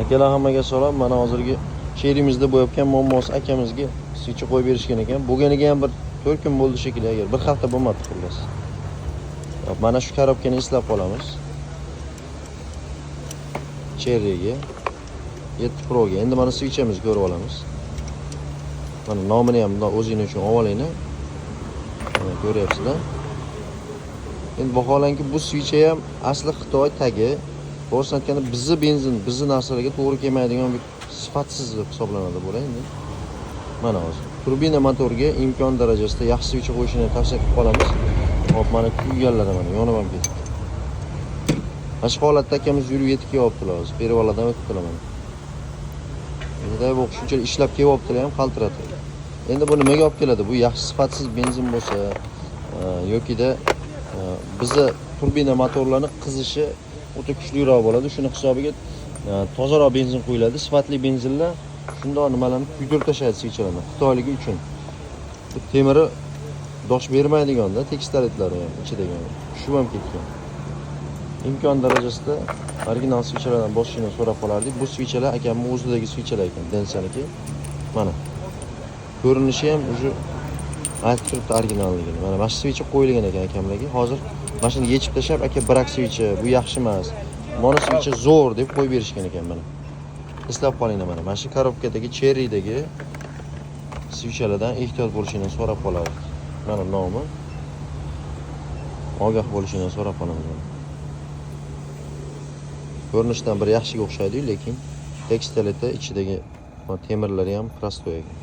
Akalar, hammaga salom. Mana hozirgi Chery'mizda bo'layotgan muammosi, akamizga свеча qo'yib berishgan ekan. Bo'lganiga ham bir 4 kun bo'ldi shekilli, agar bir hafta bo'lmabdi xullas. Hop, mana shu korobkani eslab qolamiz. Chery'ga 7 Pro'ga. Endi mana свеча mizni ko'rib olamiz. Mana nomini ham bundoq o'zinglar uchun olib olinglar. Mana ko'ryapsizlar. Endi vaholanki bu свеча ham asli Xitoy tagi. To'g'risini aytganda, bizni benzin, bizni narsalarga to'g'ri kelmaydigan bir sifatsiz deb hisoblanadi bular endi. Mana hozir turbina motorga imkon darajasida yaxshi свеча qo'yishini tavsiya qilib qolamiz. Hop, mana kuyganlari mana yonib ham ketdi. Mana shu holatda akamiz yurib yetib kelyaptilar hozir. Перевал lardan o'tibdilar mana. Endi bu shunchalik ishlab kelyaptilar ham qaltiratib. Endi bu nimaga olib keladi? Bu yaxshi sifatsiz benzin bo'lsa, yokida bizni turbina motorlarni qizishi o'ta kuchliroq bo'ladi. Shuni hisobiga tozaroq benzin quyiladi. Sifatli benzinlar shundoq nimalarni kuydirib tashlaydi, свеча larni. Xitoyligi uchun. Bu temiri dosh bermaydiganda tekstolitlari ham ichidagi tushib ham ketgan. Imkon darajasida original свеча lardan bosishini so'rab qolardik. Bu свеча lar akamni o'zidagi свеча lar ekan, Densaniki. Mana. Ko'rinishi ham уже aytib turibdi originalligini. Mana shu свеча qo'yilgan ekan akamlarga. Hozir mana shuni yechib tashlab, aka, брак свеча, bu yaxshi emas. Mana свеча zo'r deb qo'yib berishgan ekan mana. Eslab qolinglar mana. Mana shu korobkadagi Chery'dagi свеча lardan ehtiyot bo'lishini so'rab qolardik. Mana nomi. Ogoh bo'lishini so'rab qolamiz mana. Ko'rinishdan bir yaxshiga o'xshaydi, lekin tekstoliti ichidagi temirlari ham простой ekan.